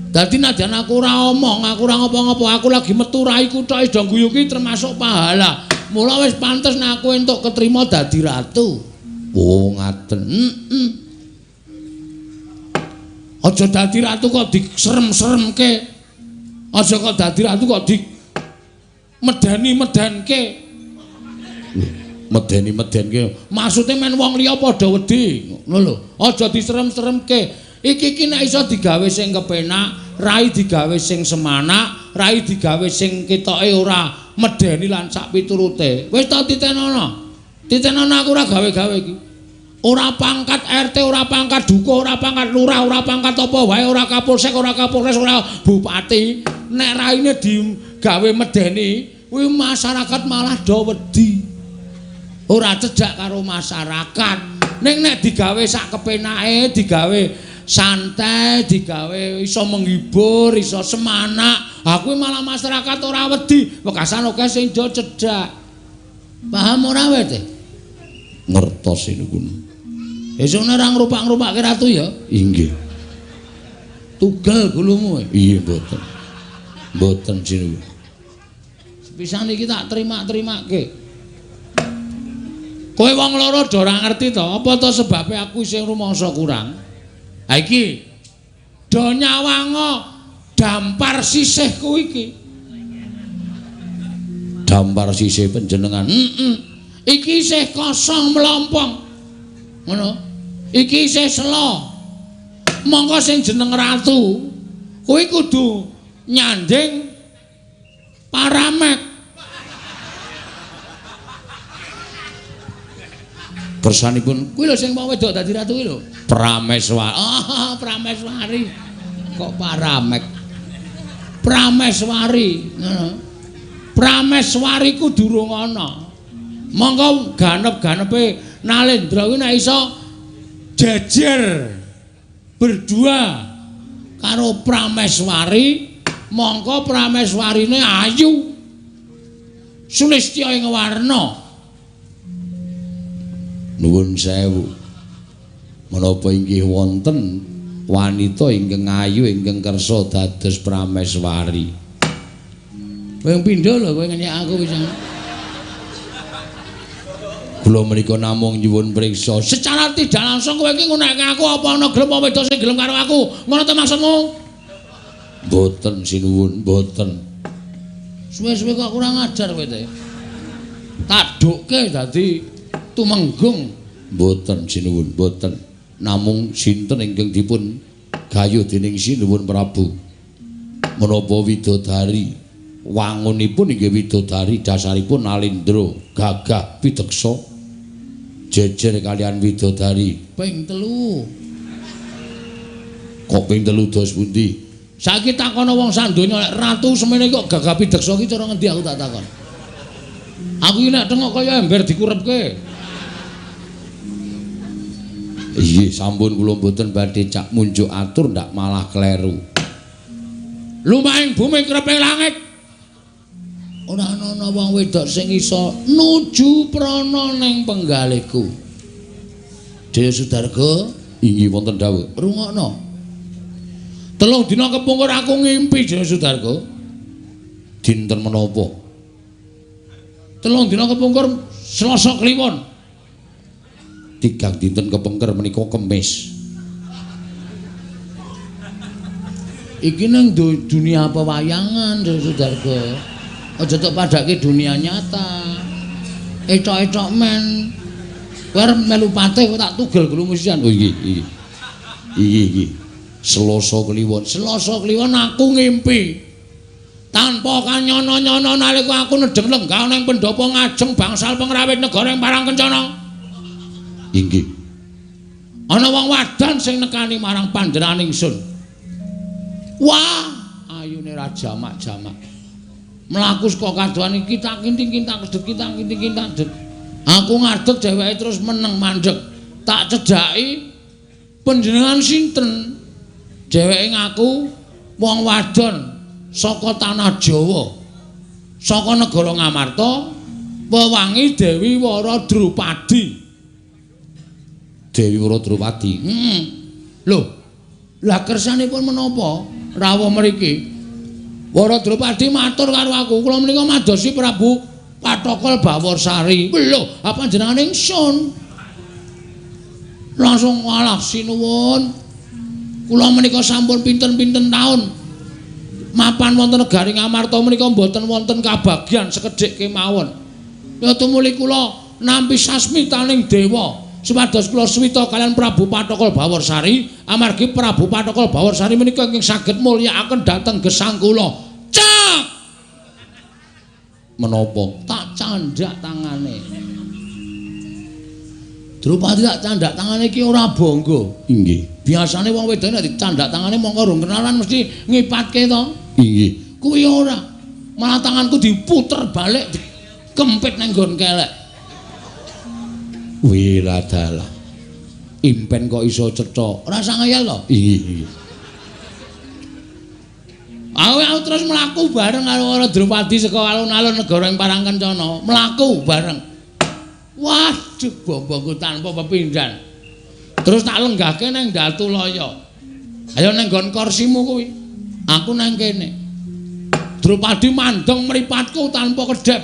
B: Dadi nadyan aku ora omong, aku ora ngopo-ngopo, aku lagi metu raiku tok wis do guyu kuwi termasuk pahala. Mula wis pantes nek aku entuk ketrima dadi ratu. Oh, ngaten. Heeh. Aja dadi ratu kok diserem-seremke. Aja kok dadi ratu kok di medeni-medenke. Medeni-medenke. Maksude men wong liya padha wedi, ngono lho. Aja diserem-seremke. Iki ki nek iso digawe sing kepenak, rai digawe sing semanak, rai digawe sing ketoke ora medeni lan sak piturute. Wis ta titenono. Titenono aku ora gawe-gawe iki. Ora pangkat RT, ora pangkat dukuh, ora pangkat lurah, ora pangkat apa wae, ora kapolsek, ora kapolres, ora bupati. Nek raine digawe medeni, kuwi masyarakat malah do wedi. Ora cedhak karo masyarakat. Ning nek digawe sak kepenake, digawe santai, digawe iso menghibur, iso semanak, ha kuwi malah masyarakat ora wedi. Wekasan akeh sing do cedhak. Paham ora kowe teh? Ngertos sinuwun. Esuk ora ngrupak-ngrupake ratu ya? Inggih. Tugel gulumu. Iya mboten. Mboten sinuwun. Sepisan iki tak terima-terimake. Kowe wong loro do ora ngerti to, apa to sebabe aku isih rumangsa kurang? Ha iki do nyawanga dampar sisihku iki. Dampar sisih panjenengan. Heeh. Iki isih kosong mlompong. Ngono. Iki isih sela. Mongko sing jeneng ratu kuwi kudu nyanding paramek. Kersanipun kuwi lho sing wong wedok dadi ratu kuwi lho. Prameswari. Oh, Prameswari. Kok paramek? Prameswari, ngono. Prameswari ku durung ana. Mongko ganep-ganepe Nalendra kuwi nek iso jejer berdua karo Prameswari, mongko Prameswarine ayu. Sulistya ing warna. Nuwun sewu. Menapa inggih wonten wanita ingkang ayu ingkang kersa dados Prameswari? Kowe pindho lho kowe ngenyek aku pisan. Kula menika namung nyuwun priksa. Secara tidak langsung kowe iki ngunekke aku apa ana gelem apa wedok sing gelem karo aku? Ngono ta maksudmu? Mboten sinuwun, mboten. Suwe-suwe kok kurang ajar kowe teh. Tak dukke dadi tumenggung. Mboten sinuwun, mboten. Namung sinten ingkang dipun gayuh dening Sinuwun Prabu? Menapa widodari? Wangunipun inggih widodari, dasaripun Nalendra, gagah pideksa. Jejer kalian widodari ping 3. Kok ping 3 dos pundi? Saiki takono wong sak donya nek ratu semene kok gagah pideksa ki cara ngendi aku tak takon. Aku iki nek tengok kaya ember dikurepke. Iya, sampun kula mboten badhe cak munjuk atur ndak malah kleru. Lumahing bumi kreping langit. Ora ana wong wedok sing iso nuju prana ning penggalihku. Jaya Sudarga, inggih wonten dawuh. Rungokno. 3 dina kepungkur aku ngimpi Jaya Sudarga. Dinten menapa? 3 dina kepungkur Selasa Kliwon. 3 dinten kepengker menika Kemis. Iki nang dunia pewayangan Jaya Sudarga. Aja tok padhake dunia nyata. Etok-etok men. Kowe arep melu patih kok tak tugel gulumu sisan. Oh iki iki. Iki iki. Selasa Kliwon. Selasa Kliwon aku ngimpi. Tanpa kanyono-nyono nalika aku nedheng lenggah ning pendhapa ngajeng bangsal pengrawit negara ing Parangkencana. Inggih. Ana wong wadon sing nekani marang panjenengan ingsun. Wah, ayune ra jamak-jamak. Mlaku saka kadohan iki tak kinting-kintak kedhet kintak kinting-kintak det. Aku ngadeg dheweke terus meneng mandeg. Tak cedhaki panjenengan sinten? Dheweke ngaku wong wadon saka tanah Jawa. Saka negara Ngamarta, wewangi Dewi Wara Drupadi. Dewi Wara Drupadi. Heeh. Lho, lah kersanipun menapa rawuh mriki? Wara Drupadi matur karo aku, kula menika madosi Prabu Pathokol Bawarsari. Lho, apa panjenengan ingsun? Langsung walah sinuwun. Kula menika sampun pinten-pinten taun mapan wonten negari Ngamarta menika mboten wonten kabagyan sekedhik kemawon. Ya tumuli kula nampi sasmitaning dewa supados kula suwita kalian Prabu Pathokol Bawarsari amargi Prabu Pathokol Bawarsari menika ingkang saged mulyakaken dhateng gesang kula. Cak! Menapa? Tak candhak tangane. Drupadi tak candhak tangane iki ora bangga. Inggih. Biasane wong wedok nek dicandhak tangane mongko rung kenalan mesti ngipatke to. Inggih. Kuwi ora. Malah tanganku diputer balik dikempit nang nggon kelek. Wiladalah. Impen kok iso cetha. Ora usah ngeyel to. Inggih, inggih. Aku terus mlaku bareng karo Wara Drupadi saka alun-alun negara ing Parangkencana. Mlaku bareng. Waduh, bombongku tanpa pepindhan. Terus tak lenggahke nang Datulaya. Ayo nang nggon kursimu kuwi. Aku nang kene. Drupadi mandeng mripatku tanpa kedhep.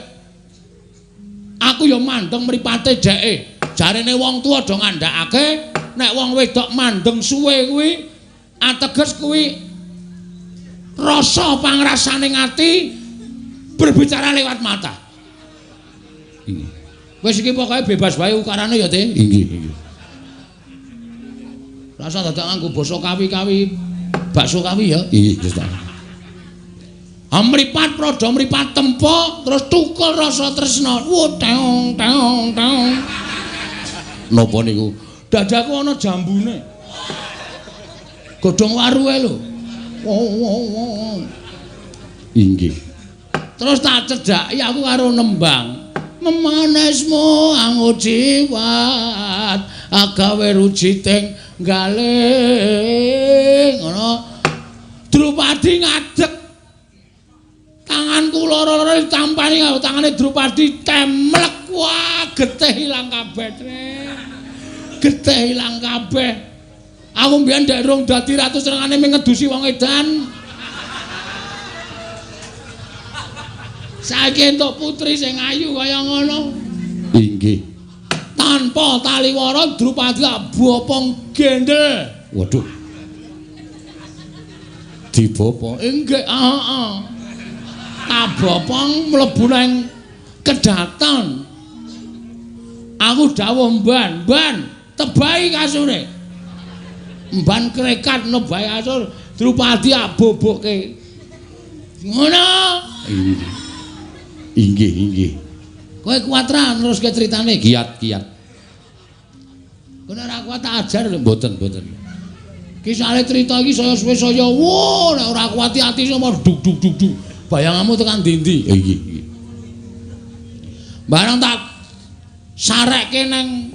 B: Aku ya mandeng mripate dheke. Jarene wong tuwa do ngandhakake nek wong wedok mandeng suwe kuwi ateges kuwi rasa pangrasane ati berbicara lewat mata. Inggih. Wis iki pokoke bebas wae ukarane ya, Teh. Inggih, inggih. Rasa dadak nganggo basa kawi-kawi, bakso kawi ya. Inggih, Gusti. Mripat prodho mripat tempo terus tukul rasa tresna. Wo teong teong teong. Napa niku? Dadaku ana jambune. Godhong waruhe lho. Wo. Inggih. Terus tak cedhaki aku karo nembang. Memanesmu angujiwat agawe rujiting galing ngono. Drupadi ngadeg. Tanganku loro-loro ditampani karo tangane Drupadi temlek. Wah, getih ilang kabeh. Getih ilang kabeh. Aku mbiyen ndek rung dadi ratu senengane mung ngedusi wong edan. Saiki entuk putri sing ayu kaya ngono. Inggih. Tanpa taliwara Drupadi tak bopong gendel. Waduh. Dibopong. Inggih, heeh. Tak bopong mlebu nang kedaton. Aku dawuh mban, mban, tebahi kasure. Mban krekat nebahi kasur, Drupadi aboboke. Ngono. Inggih. Inggih, inggih. Kowe kuat ra neruske critane? Giat-giat. Kowe ora kuat tak ajar lho, mboten, mboten. Ki sale crita iki saya suwe saya wo, nek ora kuat ati sama duk duk duk duk. Bayanganmu tekan ndi-ndi? Inggih, inggih. Barang tak sarekke nang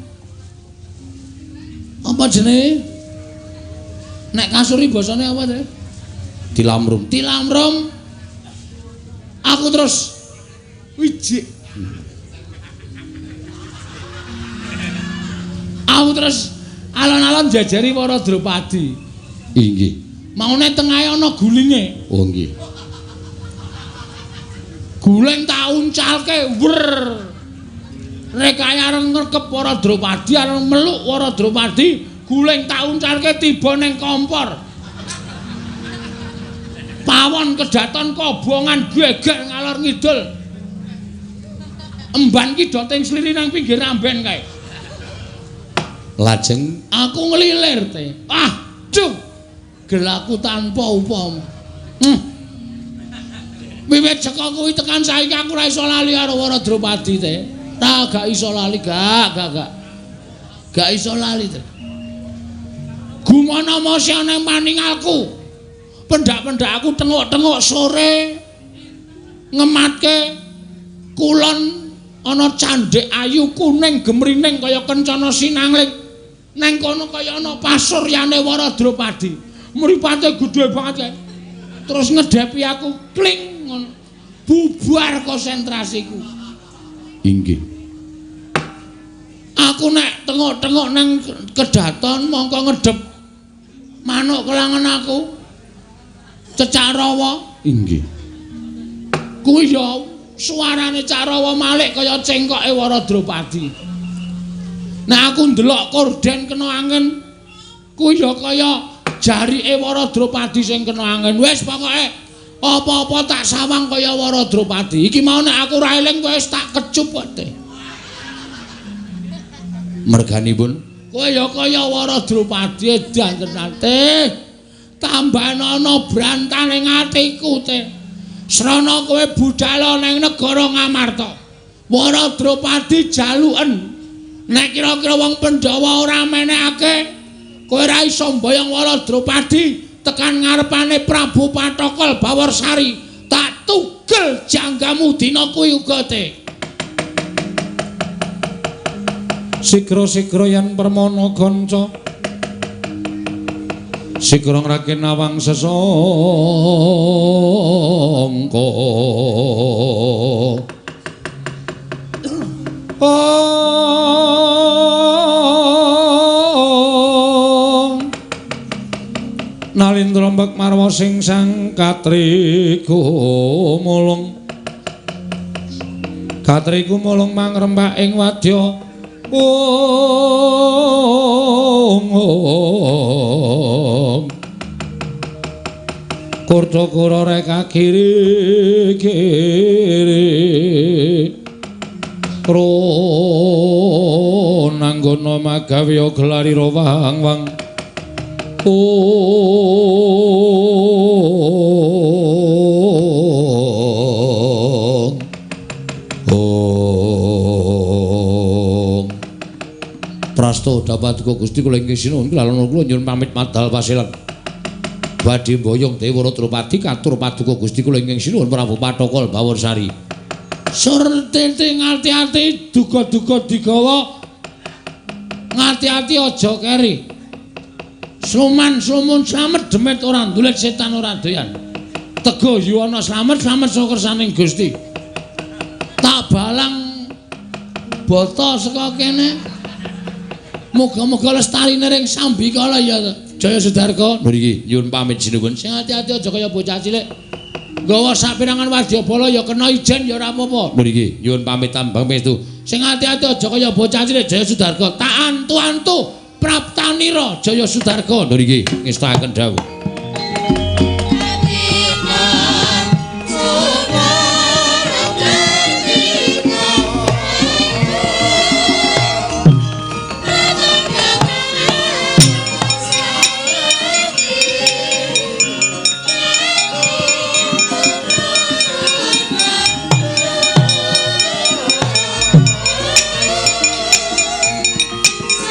B: apa jenenge? Nek kasuri basane apa jenenge? Tilamrum. Tilamrum. Aku terus wijik. Aku terus alon-alon jajari para Drupadi. Inggih. Maune tengahe ana gulinge. Oh nggih. Guling tak uncalke, wer. Rekaya arep ngrekep para Drupadi, arep meluk para Drupadi, guling tak uncalke tiba ning kompor. Pawon kedaton kobongan geger ngalor ngidul. Emban ki do teng sliri nang pinggir ramben kae. Lajeng aku ngelilir te. Ah, duh. Gelaku tanpa upama. Wiwit saka kuwi tekan saiki aku ora iso lali karo Wara Drupadi te. Ta gak iso lali, gak. Gak iso lali te. Gumana mosya nang paningalku. Pendak-pendak aku tengok-tengok sore ngematke kulon ana candhek ayu kuning gemrining kaya kencana sinangling. Neng kono kaya ana pasuryane Wara Drupadi. Mripate gedhe banget kae. Terus ngedhepi aku kling ngono. Bubar konsentrasiku. Inggih. Aku nek tengok-tengok nang kedaton mongko ngedhep manuk kelangan aku. Cecak rawa. Inggih. Kuwi ya suarane Cak Rawa malik kaya cengkoke Wara Drupadi. Nek aku ndelok korden kena angin, kuwi ya kaya jarike Wara Drupadi sing kena angin. Wis pokoke apa-apa tak sawang kaya Wara Drupadi. Iki mau nek aku ora eling kowe wis tak kecup kok. Merganipun kowe ya kaya Wara Drupadi edan tenan teh. Tambahan ana brantane atiku teh. Srana kowe budal nang negara Ngamarta. Wara Drupadi jaluken. Nek kira-kira wong Pandhawa ora menehake, kowe ora iso mboyong Wara Drupadi tekan ngarepane Prabu Pathokol Bawarsari. Tak tugel janggamu dina kuwi uga teh.
E: Sigra-sigra yen permana kanca. Sigra ngraken nawang sesangka. Nalindra mbek marwa sing sang katriku mulung. Katriku mulung mangrembak ing wadya. Kurta-kura reka kiri kiri Ronanggana magawya gelari rawang-wang.
B: Prasto dapat Gusti kula inggih sinuwun kula kula nyuwun pamit madal pasilan. Badhe mboyong Dewa Drupadi katur paduka Gusti kula inggih sinuwun Prabu Pathokol Bawarsari. Surtete ngati-ati duga-duga digawa. Ngati-ati aja keri. Sluman slumun slamet demet ora ndulet setan ora doyan. Tego yuwana slamet slamet saka kersaning Gusti. Tak balang bata saka kene. Muga-muga lestarine ring sambikala ya Jaya Sudarga. Mriki nyuwun pamit sinuwun. Sing ati-ati aja kaya bocah cilik. Nggawa saperangan wadyabala ya kena ijen ya ora apa-apa. Mriki nyuwun pamit tambang pangestu. Sing ati-ati aja kaya bocah cilik Jaya Sudarga. Tak antu-antu praptanira Jaya Sudarga. Mriki ngestakaken dawuh.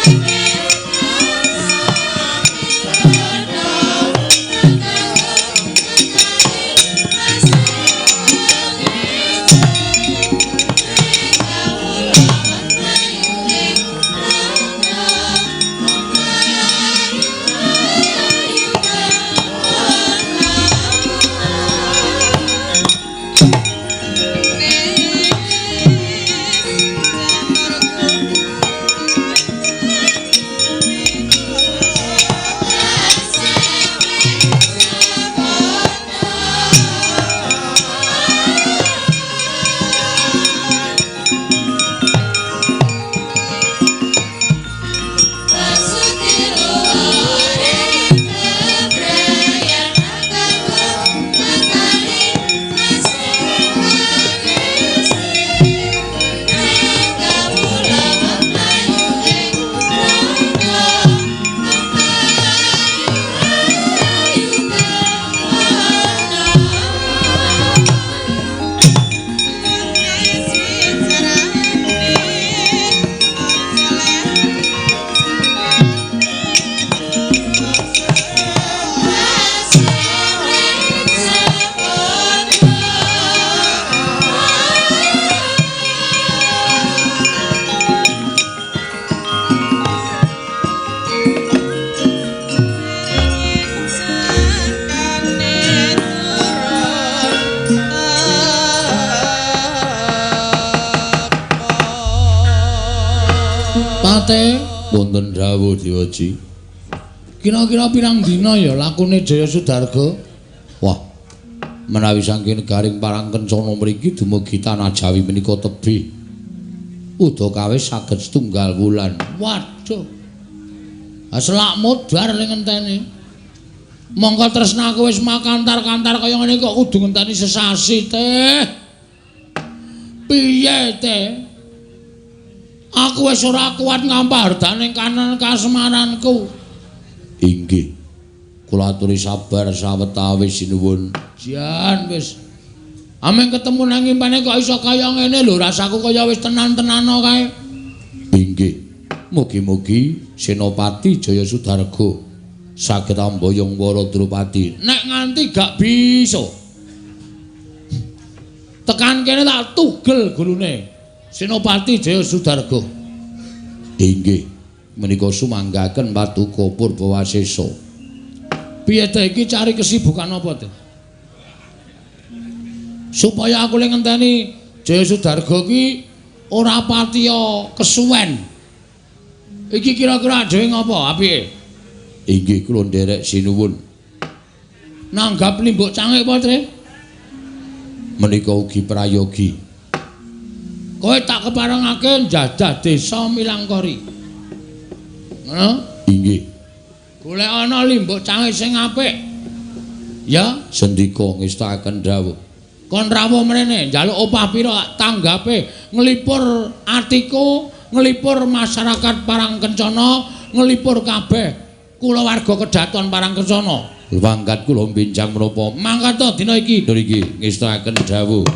C: Thank you.
B: Te? Wonten dawuh Dewaji. Kira-kira pirang dina ya lakune Jaya Sudarga? Wah, menawi saking negaring Parang Kencana mriki dumugi tanah Jawi menika tebih udakawis saged setunggal wulan. Waduh. Selak mudhar ning ngenteni. Mongko tresnaku wis makantar-kantar kaya ngene kok kudu ngenteni sesasi teh. Piye teh? Aku wis ora kuat ngampardane kanan kasemaranku. Inggih. Kula aturi sabar sawetawis sinuwun. Jan wis. Ameng ketemu nang impane kok iso kaya ngene lho, rasaku kaya wis tenan-tenano kae. Inggih. Mugi-mugi Senopati Jaya Sudarga saged amboyong Wara Drupadi. Nek nganti gak bisa. Tekan kene tak tugel gulune. Senopati Jaya Sudarga. Inggih, menika sumanggaken paduka Purbawasesa. Piye ta iki cari kesibukan apa ta? Supaya aku le ngenteni Jaya Sudarga ki ora patiya kesuwen. Iki kira-kira dhewe ngopo apike? Inggih kula nderek sinuwun. Nanggap limbuk cangik apa, Tre? Menika ugi prayogi. Kowe tak keparengake njajah desa Milangkori. Ngono? Inggih. Golek ana limbuk cangik sing apik. Ya, sendika ngestakaken dawuh. Kon rawuh mrene njaluk opah pira tanggape nglipur atiku, nglipur masyarakat Parang Kencana, nglipur kabeh kulawarga kedaton Parang Kencana. Mangkat kula benjang menapa? Mangkat to dina iki. Niki ngestakaken dawuh.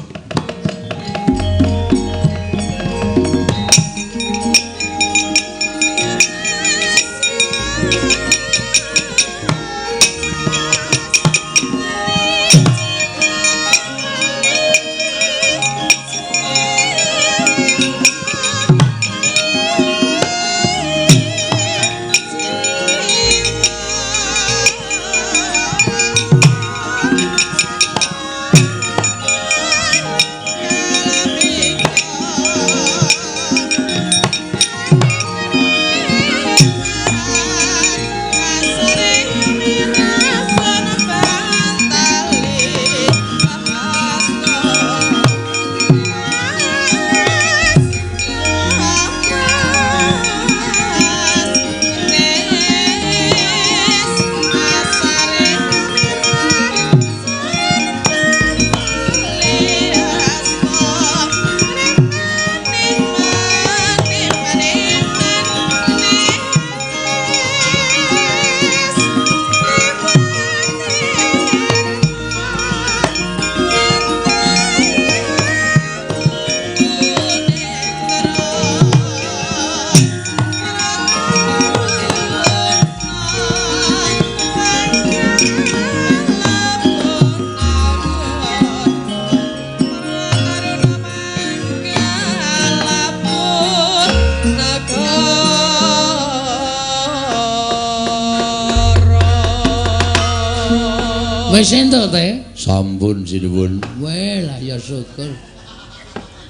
B: Wis entuk te? Sampun sinuwun. Weh lah ya syukur.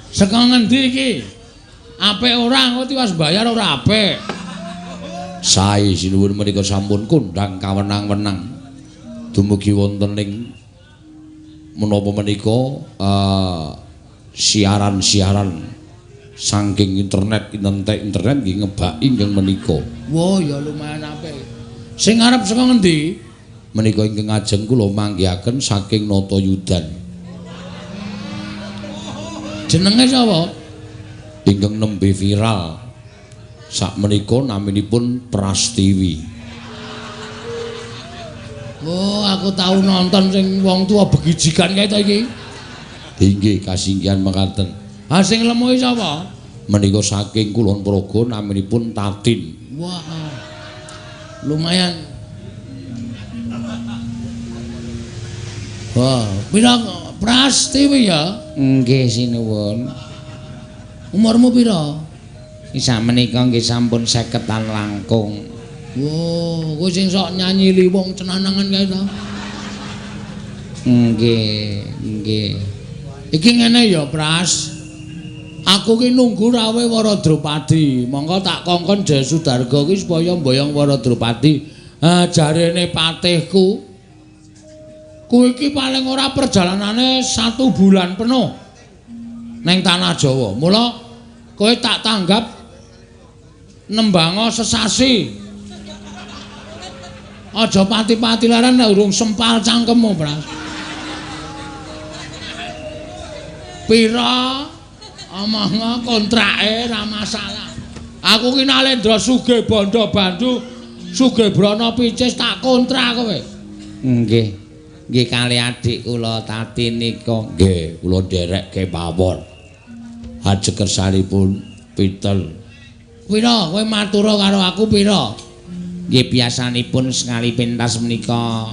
B: Saka ngendi iki? Apik ora engko tiwas bayar ora apik. Sae sinuwun menika sampun kondhang kawenang-wenang. Dumugi wonten ing menapa menika siaran-siaran saking internet internet nggih ngebaki ingkang menika. Wah ya lumayan apik. Sing arep saka ngendi? Menika ingkang ajeng kula manggihaken saking Natayudan. Jenenge sapa? Ingkang nembe viral. Sakmenika naminipun Prastiwi. Oh, aku tau nonton sing wong tua begijikan kae to iki. Inggih, kasinggihan mekaten. Ha sing lemuhi sapa? Menika saking Kulon Progo naminipun Tatin. Wah. Lumayan. Wah, pira Prastiwi ya?
F: Nggih sinuwun.
B: Umurmu pira?
F: Sakmenika nggih sampun 50-an langkung.
B: Wah, kowe sing sok nyanyi liwung cenanangan kae to?
F: Nggih, nggih.
B: Iki ngene ya, Pras. Aku ki nunggu rawe Wara Drupadi. Monggo tak kongkon Jaya Sudarga ki supaya mboyong Wara Drupadi. Ha jarene patihku kuwi ki paling ora perjalanane 1 bulan penuh neng tanah Jawa. Mula kowe tak tanggap nembango sesasi. Aja pati-pati leren nek urung sempal cangkemmu, Pras. Pira omongno kontrake ra masalah. Aku ki Nalendra sugih bondo bandu, sugih brana picis tak kontrak kowe.
F: Nggih. Nggih kali adik kula Tati nika.
B: Nggih, kula nderek kemawon. Hajeng kersanipun pitel. Pira kowe matura karo aku pira?
F: Nggih biasanipun sekali pentas menika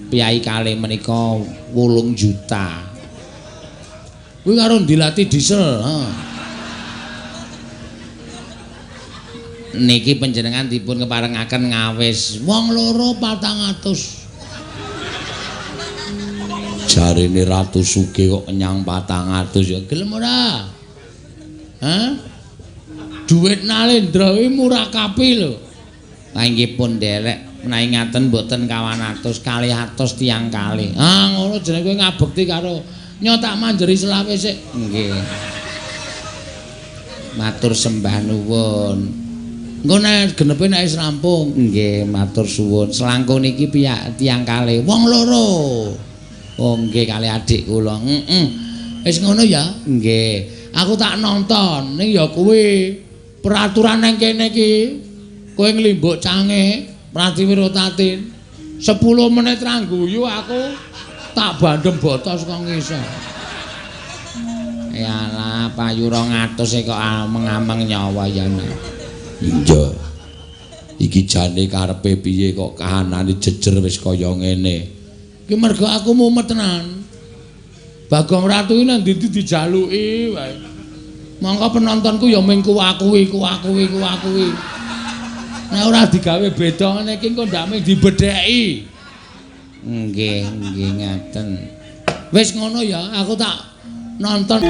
F: piyai kalih menika 8 juta.
B: Kuwi karo ndilati diesel, ha.
F: Niki panjenengan dipun keparengaken ngawis
B: wong loro 400. Jarene ratu sugih kok kenyang 400 ya gelem ora? Hah? Duit Nalendra kuwi murah kapi lho.
F: Lah nggih pun nderek menawi ngaten mboten 200 200 tiyang kalih.
B: Ah ngono jenenge kowe ngabekti karo nyotak manjeri selawe sik.
F: Nggih. Matur sembah nuwun.
B: Engko nek genepe nek wis rampung.
F: Nggih, matur suwun. Selangkung niki piyak tiyang kalih.
B: Wong loro.
F: Oh nggih kalih adik kula.
B: Heeh. Wis ngono ya?
F: Nggih.
B: Aku tak nonton ning ya kuwi peraturan nang kene iki. Kowe nglimbuk cange Pratiwi Rotatin. 10 menit ra guyu aku tak bandem boto saka ngisor.
F: Yalah payu 200 kok ameng-ameng nyawa ya.
B: Iya. Iki jane karepe piye kok kahanane jejer wis kaya ngene. Iki mergo aku mumet tenan. Bagong Ratu iki nang ndi dijaluki wae. Mongko penontonku ya ming kuwi kuwi. Nek ora digawe beda ngene iki engko ndak mung dibedheki.
F: Nggih, nggih ngaten.
B: Wis ngono ya, aku tak nonton.